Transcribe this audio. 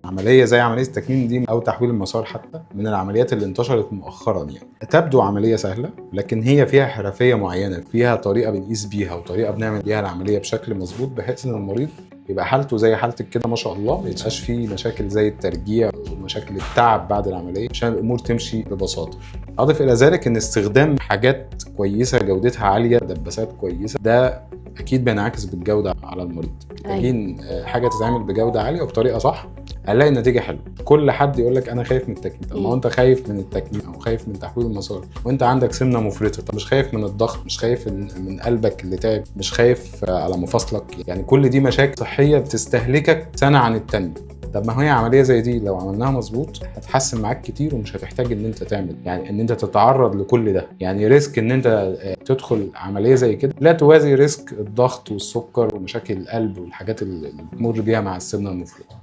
عملية زي عملية التكميم دي او تحويل المسار حتى من العمليات اللي انتشرت مؤخرا، يعني تبدو عملية سهلة لكن هي فيها حرفية معينه، فيها طريقه بنقيس بيها وطريقه بنعمل بيها العملية بشكل مظبوط، بحيث ان المريض يبقى حالته زي حالتك كده ما شاء الله، ما يبقاش فيه مشاكل زي الترجيع ومشاكل التعب بعد العمليه، عشان الامور تمشي ببساطة. اضف الى ذلك ان استخدام حاجات كويسة جودتها عاليه، دباسات كويسه، ده اكيد بينعكس بالجودة على المريض. محتاجين حاجة تتعمل بجوده عالية وبطريقة صح، هنلاقي النتيجة حلوة. كل حد يقول لك انا خايف من التكميم، طب ما هو انت خايف من التكميم او خايف من تحويل المسار وانت عندك سمنه مفرطه، طب مش خايف من الضغط؟ مش خايف من قلبك اللي تعب؟ مش خايف على مفاصلك؟ يعني كل دي مشاكل صحية بتستهلكك سنة عن التانية. طب ما هي عملية زي دي لو عملناها مظبوط هتحسن معاك كتير، ومش هتحتاج ان انت تعمل، يعني ان انت تتعرض لكل ده. يعني risk ان انت تدخل عملية زي كده لا توازي risk الضغط والسكر ومشاكل القلب والحاجات اللي بتمر بيها مع السمنة المفرطة.